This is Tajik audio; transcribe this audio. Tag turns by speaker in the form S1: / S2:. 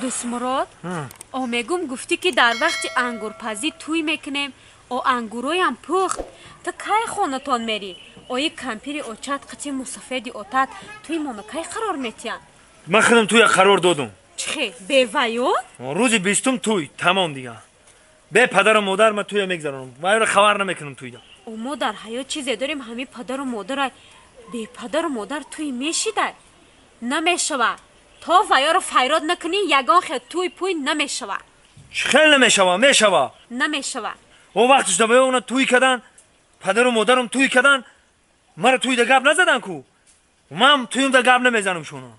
S1: Дӯстмурод, о мегум, гуфтӣ, ки дар вақти ангурпазӣ тӯй мекунем. О ангуроям пухт. Ту кай хонатон мерӣ? Ои кампири очат қити мусафеди отат тӯй моно кай қарор метиҳанд?
S2: Ман худам тӯя қарор додум.
S1: Чихе, беваё?
S2: Рӯзи 20-ум тӯй, тамом дига. Бе падару модар ман тӯя мегзаронам, вайро хабар намекунам тӯйда.
S1: О мо дар ҳаёт чизе дорем, ҳами падару модарай. Бе падару модар тӯй мешидай? Намешава. То ваёро файрод накунӣ, ягон хел тӯй пӯй намешава.
S2: Чӣ хел намешава? Мешава.
S1: Намешава.
S2: О вақтиш давая она тӯй кадан, падару модарам тӯй кадан, мара тӯйда гап назадан ку. Ман тӯюмда гап намезанам шуно.